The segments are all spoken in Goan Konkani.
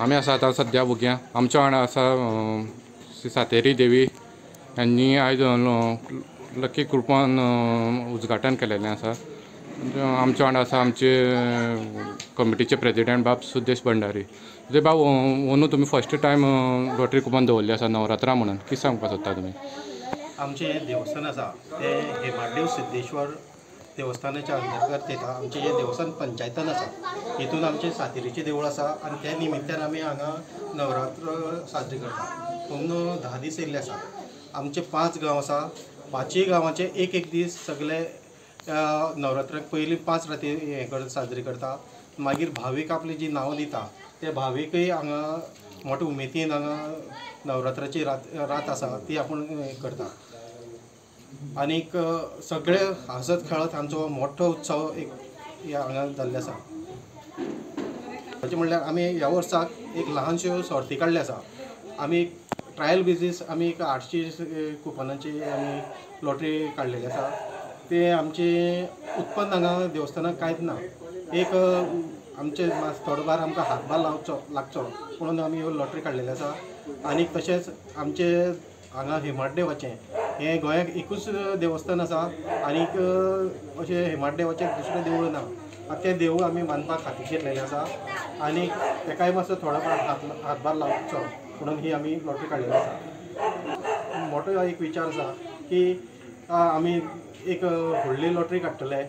आमी आसा आतां सद्या भुरग्यां आमच्या वांगडा आसा श्री सातेरी देवी यांनी आयज लकी कृपान उद्घाटन केलेलें आसा. आमच्या वांगडा आसा आमचे कमिटीचे प्रेजिडेंट बाब सुदेश भंडारी. जे बाब, अंदू तुमी फर्स्ट टायम लॉटरी कुपन दवरले आसा नवरात्रां म्हणून, कितें सांगपाक सोदता तुमी? आमचें देवस्थान आसा तें हेमाडदेव सिद्धेश्वर देवस्थानाच्या अंतर्गत येता. आमचें हें देवस्थान पंचायतान आसा. हितून आमचें सातेरीचें देवूळ आसा आनी त्या निमित्तान आमी हांगा नवरात्र साजरी करता. अंदू 10 दीस येयल्ले आसा. आमचे 5 गांव आसा. 5 गांवांचे एक एक दीस सगळे नवरात्राक पयलीं 5 राती हें साजरी करता. मागीर भावीक आपली जी नांवां दिता ते भाविकय हांगा मोठे उमेदीन हांगा नवरात्राची रात आसा ती आपूण करता. आनीक सगळे हांसत खेळत आमचो मोठो उत्सव एक हांगा जाल्लो आसा. अशें म्हणल्यार आमी ह्या वर्साक एक ल्हानश्यो सर्ती काडली आसा. आमी ट्रायल बेजीस आमी एक 800 कुपनांची आमी लॉटरी काडलेली आसा. ते आमचें उत्पन्न हांगा देवस्थानाक कांयच ना. एक आमचे थोडो भार आमकां हातभार लागचो म्हणून आमी ह्यो लॉटरी काडलेली आसा. आनीक तशेंच आमचे हांगा हेमाडदेवाचें हें गोंयाक एकूच देवस्थान आसा. आनीक अशें हेमाडदेवाचें दुसरें देवूळ ना. तें देवूळ आमी बांदपाक हातीक घेतलेलें आसा आनीक तेकाय मातसो थोडो फार हातभार लावचो म्हणून ही आमी लॉटरी काडलेली आसा. मोठो एक विचार आसा की आमी एक व्हडली लॉटरी काडटले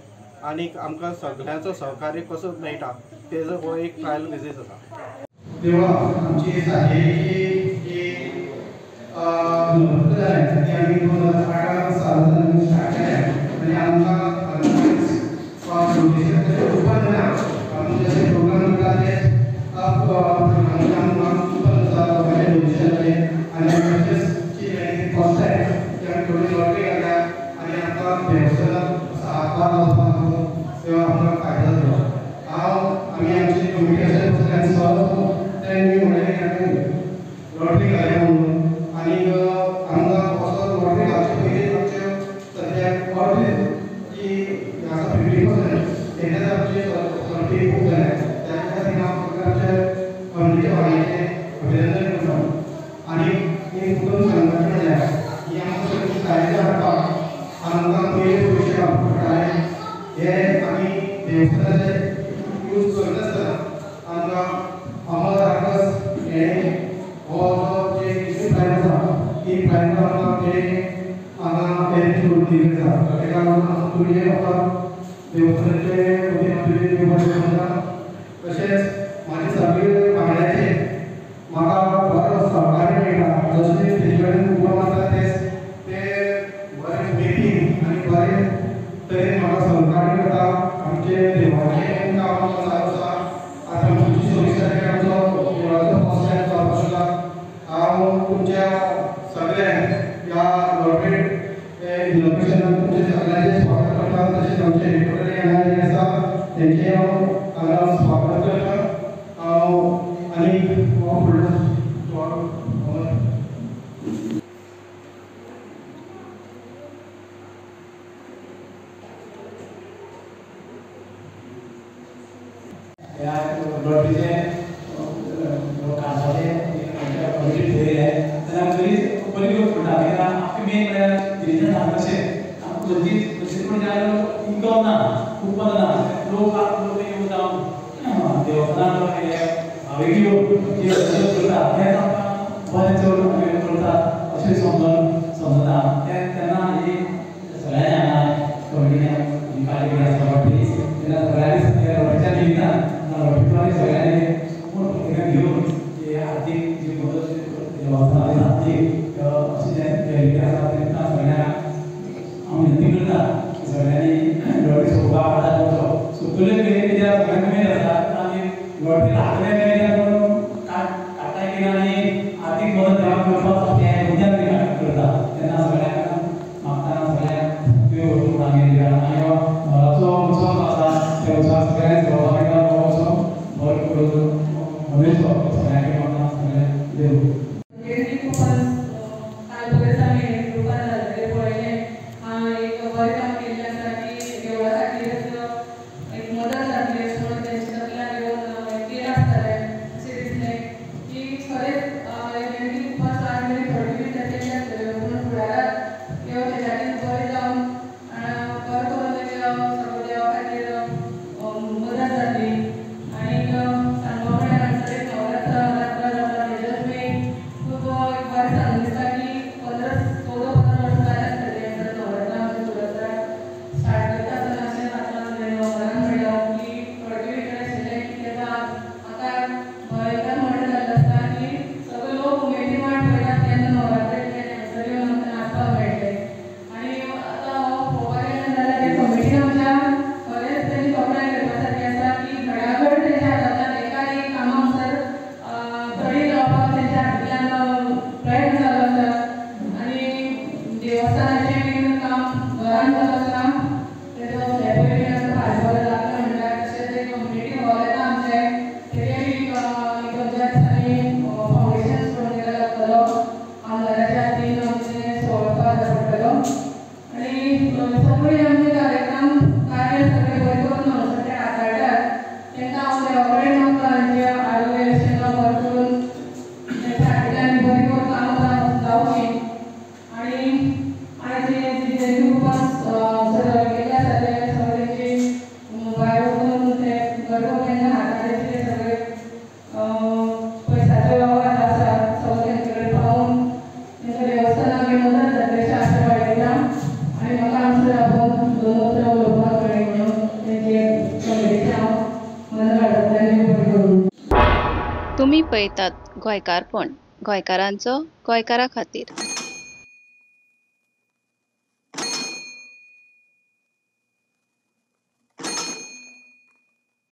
आनीक आमकां सगळ्यांचो सहकार्य कसो मेळटा तेजो हो एक ट्रायल बेजीस आसा. देवा आमची सातेरीची जी नवरात्र जालें ती आमी 2008 सालान स्टार्ट केलें आनी आमकां डोनेशन तशें उत्पन्न ना. आमी जशें प्रोग्राम करता ते आमकां उत्पन्न जाता लोकांचें डोनेशनाचें आनी तशेंच जी फर्स्ट टायम ती आमी थोडी लॉटरी घातल्या आनी आमकां देवस्थानाक हातभार लावपाक तेव्हा आमकां फायदो जालो. हांव आमी आमची कमिटी आसा आनी तेणी म्हणलें की आमी लॉटरी घालया म्हणून. आनीक आमकां असो लॉटरी घालचे पयलीं आमचे सद्याक ऑर्डर जी आसा 50% तेन्नाच आमची लॉटरी बूक जाल्या. त्याच्या खातीर हांव सगळ्या आमच्या कमिटीच्या वांगड्यांचें अभिनंदन करता. आनी एक मुद्दम सांगपाचें म्हणल्यार ही आमकां सगळीं साहित्य हाडपाक आमकां पयले पयशे वापरताले हे आमी देवस्थानाचे यूज करनासतना आमकां अमल राकस हेणें हो जो जे इशू प्रायज आसा ती प्रायज आमकां तेणें हांगा अरेंज करून दिल्ली आसा. ताका लागून हांव तुजें म्हाका देवस्थानाचे वतीन हांव तुजें देव बरें करता. तशेंच म्हाजे सगळे वांगड्याचे म्हाका बरो सहकार्य मेळटा. जशें तेजे कडेन उलो मारता तेच ते बरे उमेदीन आनी बरे तरेन म्हाका सहकार्य करता. आमचे देवाचें काम चालू आसा. आतां 25 तारखेर आमचो देवळाचो फर्स्ट टायम जावपाक आसा. हांव तुमच्या सगळ्यांक ह्या लॉटरी इनॉग्रेशनाक तुमचे सगळ्यांचें स्वागत करता. तशेंच आमचे रिपोर्टर येणारे आसा तेंचें हांव हांगा स्वागत करता. हांव आनी हो फुडलो ह्या लॉटरीचें काडपाचें आमच्या कमिटीन ठरयलें तेन्ना बरी बरी लोक म्हणटा कित्याक आमकां मेन म्हळ्यार रिजन सांगता तशें आमकां खंयचीच म्हणजे इनकम ना, उत्पन्न ना. लोक लोक येवन जावन देवस्थानाक हे भावीक येवन जे करता तेंच आमकां बरें चड करता अशें समजता. तेन्ना ही सगळ्यांनी हांगा कमिटीन कार्य केलें आसा लॉटरी तेन्ना सगळ्यांनी लॉटरीच्या निमित्तान लॉटरी सगळ्यांनी प्रत्येकान घेवन जी आर्थीक जी मदत देवस्थानाक जातली अशें जें केल्लें आसा तेन्ना सगळ्यांक हांव विनंती करता की सगळ्यांनी लॉटरी सोडपाक आदार करचो. सोदतले कित्याक सगळ्यांक उमेद आसा आनी लॉटरी लागतले कित्याक म्हणून काडटा कितें आनी आर्थीक मदत देवाक करपाक तें मुद्द्यान करता. तेन्ना सगळ्यांक मागता सगळ्यांक देव करूं आनी नवरात्रो उत्सव आसा त्या उत्सवाक सगळ्यांनी सहभागी जावन हो उत्सव बरो करून मनयचो सगळ्यांक मागता सगळ्यांक देव. एक बरें काम केल्लें आसा की देवळा खातीर एक मदत जातली अशें म्हणून तेंच्या तकल्यान येवन केलां आसतलें. आमी पळयतात गोंयकारपण, गोंयकारांचो गोंयकारा खातीर.